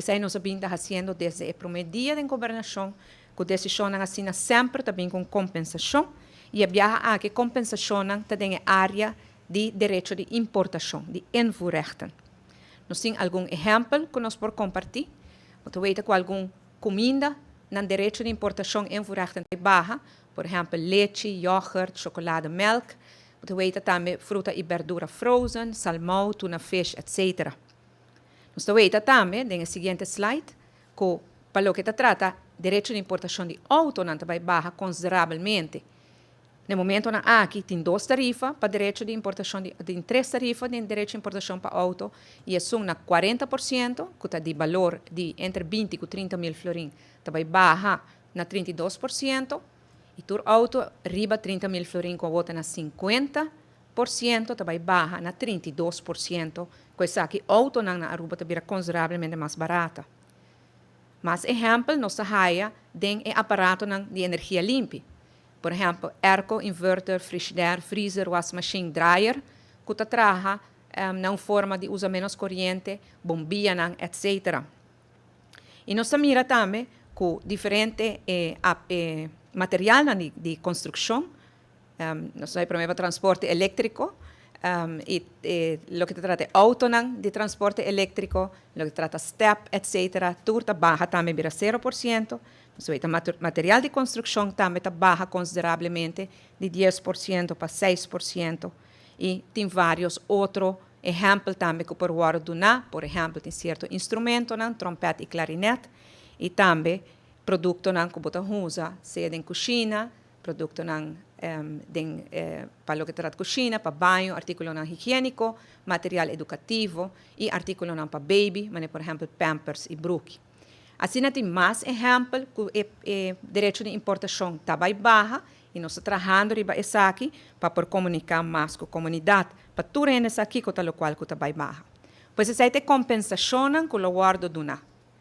Esei nos a bin ta hasiendo desde e promé dia den gobernashon, ku desishonnan asina semper ta bin ku un kompensashon, i e biaha aki e kompensashonnan ta den e área di derecho di importashon, di invoerrechten. Nos tin algun ehèmpel ku nos por kompartí. Bo ta weta ku algun kuminda nan derecho di importashon, invoerrechten, ta baha, por ehèmpel lechi, yògùrt, shokolade, mèlk. Bo ta weta tambe fruta i bèrdura frozen, salmou, tuna fish, etc. Nos ta weta tambe den e siguiente slide ku pa loke ta trata derecho di importashon di outonan ta bai baha konsiderabelmente. Na e momentonan aki tin dos tarifa pa derecho di importashon di tin tres tarifa den derecho di importashon pa outo i esun na 40% ku ta di balor di entre 20 ku 30 mil florin ta bai baha na 32% i tur outo riba 30 mil florin ku awor ta na 50% ta bai baha na 32%. Ku esaki outonan na Aruba ta bira konsiderablemente mas barata. Mas ehèmpel nos ta haya den e aparatonan di energia limpi. Por ehèmpel, airco, inverter, frishider, freezer, wasmachine, dryer, ku ta traha na un forma di usa ménos koriente, bombianan, etcetera. I nos ta mira tambe ku diferente materialnan di konstrukshon. Nos ta promé pa transporte eléktriko i loke ta trata e outonan di transporte eléktriko, loke ta trata stèp, etcetera, tur ta baha tambe bira 0%. Nos ta weta material di konstrukshon tambe ta baha konsiderablemente di 10% pa 6% i tin vários otro ehèmpel tambe ku por wòrdu duná. Por ehèmpel, tin sierto instrumentonan, tròmpèt i klarinèt, i tambe produktonan ku bo ta usa sea den kushina, produktonan den pa loke ta trata kushina, pa baño, artíkulonan higiéniko, material edukativo i artíkulonan pa baby, manera por ehèmpel pampers i bruki. Asina tin mas ehèmpel ku e e derecho di importashon ta bai baha i nos ta trahando riba esaki pa por komuniká mas ku komunidat pa tur hende sa kiko ta lokual ku ta bai baha. Pues esei ta e kompensashonnan ku lo wòrdu duná.